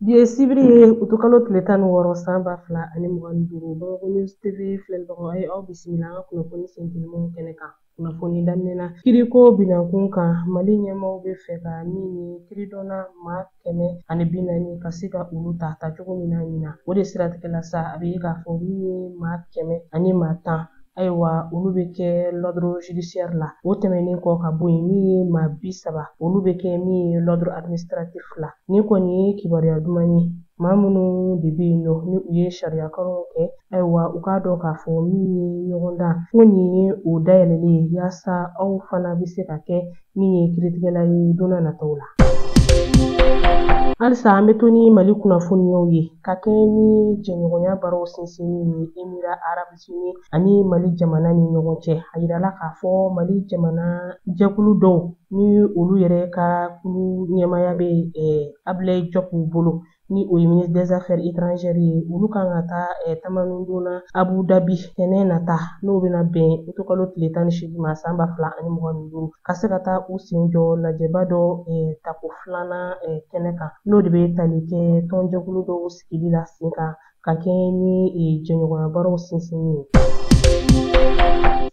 Bi ye sibiri ye utukalo tile 16 san 2025. Bamakɔ News TV filɛlibagaw, a ye aw bisimila an ka kunnafoni sentelimanw kɛnɛ kan. Kunnafoni daminɛ na, kiriko binankun kan, Mali ɲɛmaaw bɛ fɛ ka min ye kiridɔnna maa 140 ka se ka olu ta tacogo min na ɲinan. O de siratigɛ la sa, a bɛ ye k'a fɔ min ye maa 100 ani maa 10, ayiwa, olu bɛ kɛ l'ordre judiciaire la. O tɛmɛnen kɔ ka bɔ yen, min ye maa 30, olu bɛ kɛ min ye l'ordre administratif la. Nin kɔni ye kibaruya duman ye. Maa minnu de bɛ yen nɔ ni u ye sariya kalanw kɛ, ayiwa, u k'a dɔn k'a fɔ min ye ɲɔgɔndan ko nin ye o dayɛlɛlen ye, yaasa aw fana bɛ se ka kɛ min ye kiiritigɛla ye don n'a nataw la. Halisa an bɛ to ni Mali kunnafoniyaw ye ka kɛɲɛ ni jɛɲɔgɔnya baaraw sinsinni ye Émirats Arabes Unis ani Mali jamana ni ɲɔgɔn cɛ. A yirala k'a fɔ Mali jamana jɛkulu dɔw ni olu yɛrɛ ka kulu ɲɛmaaya bɛ Abdoulaye Diop bolo, ni o ye ministre des Affaires étrangères ye, olu kan ka taa tamanidon na Abu Dhabi tɛnɛn nata, n'o bɛna bɛn utukalo tile 18 ma san 2025, ka se ka taa u sen jɔ lajɛba dɔ tako filanan kɛnɛ kan, n'o de bɛ tali kɛ tɔnjɛkulu dɔw sigili la sen kan ka kɛɲɛ ni jɛɲɔgɔnya baaraw sinsinni ye.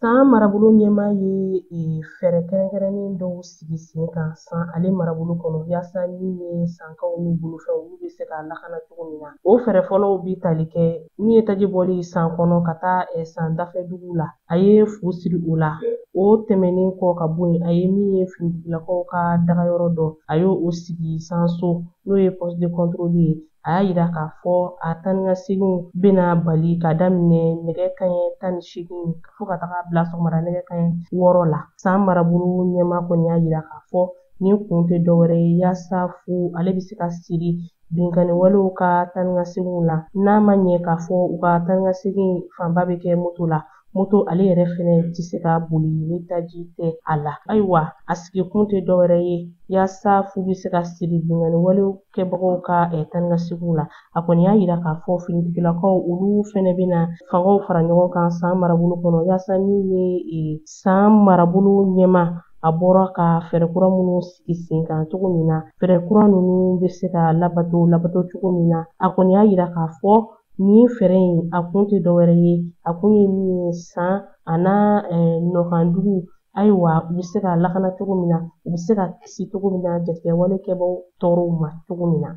San marabolo ɲɛmaa ye fɛɛrɛ kɛrɛnkɛrɛnnen dɔw sigi sen kan san ale marabolo kɔnɔ, yaasa min ye sankaw n'u bolofɛnw olu bɛ se ka lakana cogo min na. O fɛɛrɛ fɔlɔw bi tali kɛ min ye taji bɔli san kɔnɔ ka taa san dafɛ dugu la, a ye fu siri o la. O tɛmɛnen kɔ ka bɔ yen, a ye min ye finitigilakaw ka dagayɔrɔ dɔ, a y'o o sigi sanso, n'o ye poste de contrôle ye. A y'a yira k'a fɔ a taa ni ka seginw bɛna bali ka daminɛ nɛgɛ kanɲɛ 18 fo ka taga bila sɔgɔmada nɛgɛ kanɲɛ 6 la. San marabolo ɲɛmaa kɔni y'a yira k'a fɔ nin kun tɛ dɔwɛrɛ ye yaasa fu ale bɛ se ka siri binkanni walew ka taa ni ka seginw la, n'a ma ɲɛ k'a fɔ u ka taa ni ka segin fanba bɛ kɛ moto la. Moto ale yɛrɛ fɛnɛ tɛ se ka boli ni taji tɛ a la. Ayiwa, a sigikun tɛ dɔwɛrɛ ye yaasa fu bɛ se ka siri binkanni walew kɛbagaw ka taa ni ka seginw la. A kɔni y'a yira k'a fɔ finitigilakaw olu fɛnɛ bɛna fangaw fara ɲɔgɔn kan san marabolo kɔnɔ, yaasa min ye san marabolo ɲɛmaa a bɔra ka fɛɛrɛ kura minnu sigi sen kan cogo min na, fɛɛrɛ kura ninnu bɛ se ka labato cogo min na. A kɔni y'a yira k'a fɔ nin fɛɛrɛ in a kun tɛ dɔwɛrɛ ye, a kun ye min ye san a n'a nɔkandugu, ayiwa, u bɛ se ka lakana cogo min na, u bɛ se ka kisi cogo min na jatigɛwale kɛbagaw tɔɔrɔw ma cogo min na.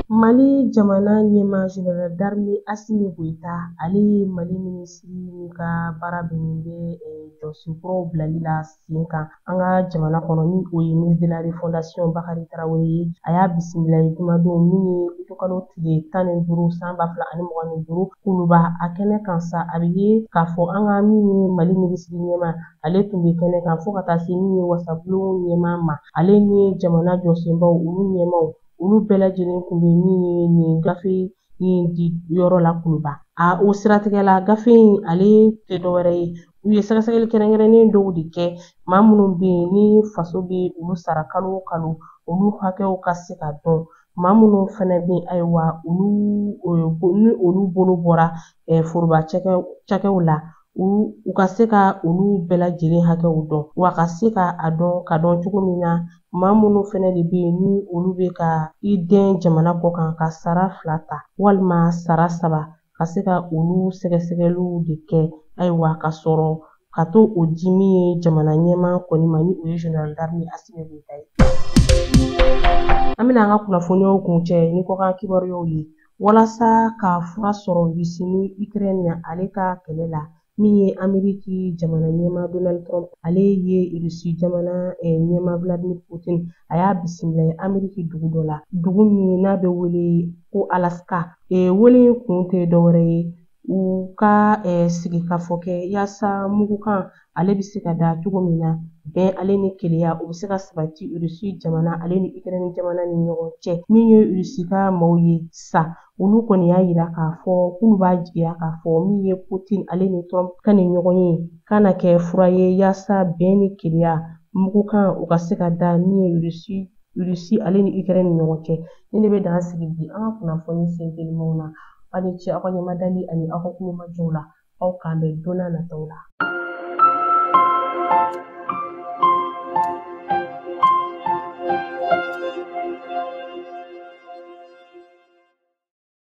Mali jamana ɲɛmaa Général d'armée Assimi Goïta, ale ye Mali minisiri min ka baara bɛnnen bɛ jɔsen kuraw bilali la sen kan an ka jamana kɔnɔ, ni o ye ministre de la refondation Bakary Traoré ye, a y'a bisimila ye jumadon min ye utukalo tile 15 san 2025 Kuluba. A kɛnɛ kan sa, a bɛ ye k'a fɔ an ka min ye Mali minisiri ɲɛmaa, ale tun bɛ kɛnɛ kan fo ka taa se min ye wasabulon ɲɛmaa ma, ale ni jamana jɔsenbaw olu ɲɛmaaw, olu bɛɛ lajɛlen tun bɛ min ye nin gafe in di yɔrɔ la Kuluba. A o siratigɛ la, gafe in ale tɛ dɔwɛrɛ ye, u ye sɛgɛsɛgɛli kɛrɛnkɛrɛnnen dɔw de kɛ maa minnu bɛ yen ni faso bɛ olu sara kalo o kalo, olu hakɛw ka se ka dɔn, maa minnu fɛnɛ bɛ yen, ayiwa, olu ni olu bolo bɔra foroba cakɛw la, u ka se ka olu bɛɛ lajɛlen hakɛw dɔn, wa ka se ka a dɔn ka dɔn cogo min na maa minnu fɛnɛ de bɛ yen ni olu bɛ ka i dɛn jamana kɔ kan ka sara 2 ta walima sara 3, ka se ka olu sɛgɛsɛgɛliw de kɛ, ayiwa, ka sɔrɔ ka to o di min ye jamana ɲɛmaa kɔni ma, ni o ye Général d'armée Assimi Goïta ye. An bɛna an ka kunnafoniyaw kuncɛ ni kɔkan kibaruyaw ye walasa ka fura sɔrɔ Russie ni Ukraine ale ka kɛlɛ la. Min ye Ameriki jamana ɲɛmaa Donald Trump, ale ye Russie jamana ɲɛmaa Vladimir Putin, a y'a bisimila ye Ameriki dugu dɔ la, dugu min n'a bɛ wele ko Alaska. Wele in kun tɛ dɔwɛrɛ ye u ka sigikafɔ kɛ yaasa mugukan ale bɛ se ka da cogo min na, bɛn ale ni kelenya o bɛ se ka sabati Russie jamana ale ni Ukraine jamana ni ɲɔgɔn cɛ. Min ye Russie ka maaw ye sa, olu kɔni y'a yira k'a fɔ k'olu b'a jigiya k'a fɔ min ye Putin ale ni Trump ka nin ɲɔgɔn ye kana kɛ fura ye yaasa bɛn ni kelenya mugukan o ka se ka da min ye Russie ale ni Ukraine ni ɲɔgɔn cɛ. Ni ne bɛ dan sigi bi an ka kunnafoni sentelimanw na. Aw ni ce aw ka ɲɛmadali ani aw ka kulomajɔw la. Aw k'an bɛn don n'a nataw la.